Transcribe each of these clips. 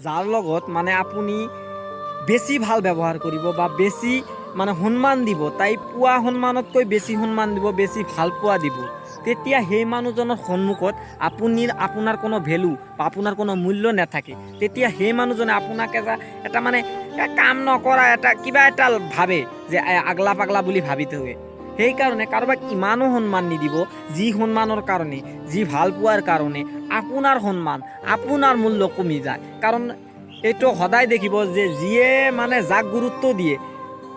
যাৰ লগত মানে আপুনি বেছি ভাল ব্যৱহাৰ কৰিব বা বেছি মানে সন্মান দিব, তাই পোৱা সন্মানতকৈ বেছি সন্মান দিব, বেছি ভাল পোৱা দিব, তেতিয়া সেই মানুহজনৰ সন্মুখত আপুনি আপোনাৰ কোনো ভেলু বা আপোনাৰ কোনো মূল্য নাথাকে। তেতিয়া সেই মানুহজনে আপোনাক এটা মানে কাম নকৰা এটা কিবা এটা ভাবে যে আগলা পাগলা বুলি ভাবি থাকে। সেইকাৰণে কাৰোবাক ইমানো সন্মান নিদিব, যি সন্মানৰ কাৰণে, যি ভাল পোৱাৰ কাৰণে আপোনাৰ সন্মান, আপোনাৰ মূল্য কমি যায়। কাৰণ এইটো সদায় দেখিব যে যিয়ে মানে যাক গুৰুত্ব দিয়ে,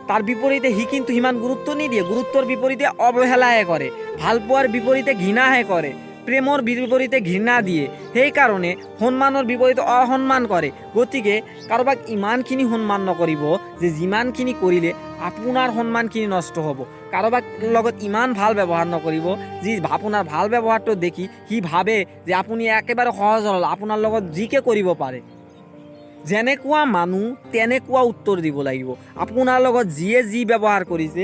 তাৰ বিপৰীতে সি কিন্তু সিমান গুৰুত্ব নিদিয়ে। গুৰুত্বৰ বিপৰীতে অৱহেলাহে কৰে, ভাল পোৱাৰ বিপৰীতে ঘৃণাহে কৰে, প্ৰেমৰ বিপৰীতে ঘৃণা দিয়ে। সেইকাৰণে সন্মানৰ বিপৰীতে অসন্মান কৰে। গতিকে কাৰোবাক ইমানখিনি সন্মান নকৰিব যে যিমানখিনি কৰিলে আপোনাৰ সন্মানখিনি নষ্ট হ'ব। কাৰোবাক লগত ইমান ভাল ব্যৱহাৰ নকৰিব যি আপোনাৰ ভাল ব্যৱহাৰটো দেখি সি ভাবে যে আপুনি একেবাৰে সহজ সৰল, আপোনাৰ লগত যিকে কৰিব পাৰে। যেনেকুৱা মানুহ তেনেকুৱা উত্তৰ দিব লাগিব। আপোনাৰ লগত যিয়ে যি ব্যৱহাৰ কৰিছে,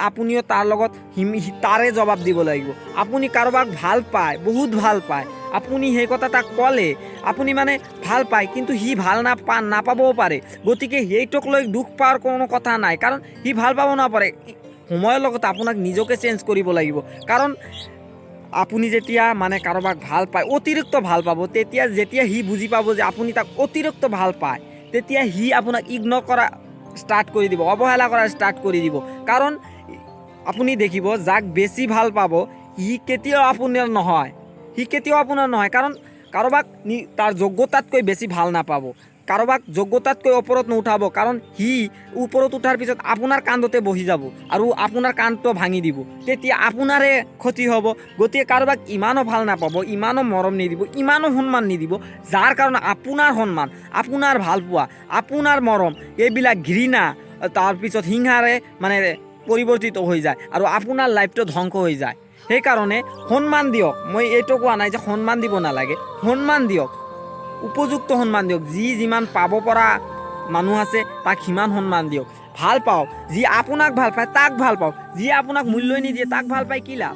আপুনিও তাৰ লগত তাৰে জবাব দিব লাগিব। আপুনি কাৰোবাক ভাল পায়, বহুত ভাল পায়, আপুনি সেই কথা তাক ক'লে, আপুনি মানে ভাল পায়, কিন্তু সি ভাল নাপাবও পাৰে। গতিকে সেইটোক লৈ দুখ পোৱাৰ কোনো কথা নাই, কাৰণ সি ভাল পাব নাপাৰে। সময়ৰ লগত আপোনাক নিজকে চেঞ্জ কৰিব লাগিব। কাৰণ আপুনি যেতিয়া মানে কাৰোবাক ভাল পায়, অতিৰিক্ত ভাল পাব, তেতিয়া যেতিয়া সি বুজি পাব যে আপুনি তাক অতিৰিক্ত ভাল পায়, তেতিয়া সি আপোনাক ইগন'ৰ কৰা ষ্টাৰ্ট কৰি দিব, অৱহেলা কৰা ষ্টাৰ্ট কৰি দিব। কাৰণ আপুনি দেখিব, যাক বেছি ভাল পাব সি কেতিয়াও আপোনাৰ নহয়, সি কেতিয়াও আপোনাৰ নহয়। কাৰণ কাৰোবাক তাৰ যোগ্যতাতকৈ বেছি ভাল নাপাব, কাৰোবাক যোগ্যতাতকৈ ওপৰত নুঠাব। কাৰণ সি ওপৰত উঠাৰ পিছত আপোনাৰ কান্ধতে বহি যাব আৰু আপোনাৰ কান্ধটো ভাঙি দিব, তেতিয়া আপোনাৰে ক্ষতি হ'ব। গতিকে কাৰোবাক ইমানো ভাল নাপাব, ইমানো মৰম নিদিব, ইমানো সন্মান নিদিব, যাৰ কাৰণে আপোনাৰ সন্মান, আপোনাৰ ভালপোৱা, আপোনাৰ মৰম, এইবিলাক ঘৃণা, তাৰপিছত হিংসাৰে মানে পৰিৱৰ্তিত হৈ যায় আৰু আপোনাৰ লাইফটো ধ্বংস হৈ যায়। সেইকাৰণে সন্মান দিয়ক। মই এইটো কোৱা নাই যে সন্মান দিব নালাগে। সন্মান দিয়ক, উপযুক্ত সন্মান দিয়ক। যি যিমান পাব পৰা মানুহ আছে, তাক সিমান সন্মান দিয়ক। ভাল পাওক, যি আপোনাক ভাল পায় তাক ভাল পাওক। যি আপোনাক মূল্যই নিদিয়ে, তাক ভাল পাই কি লাভ?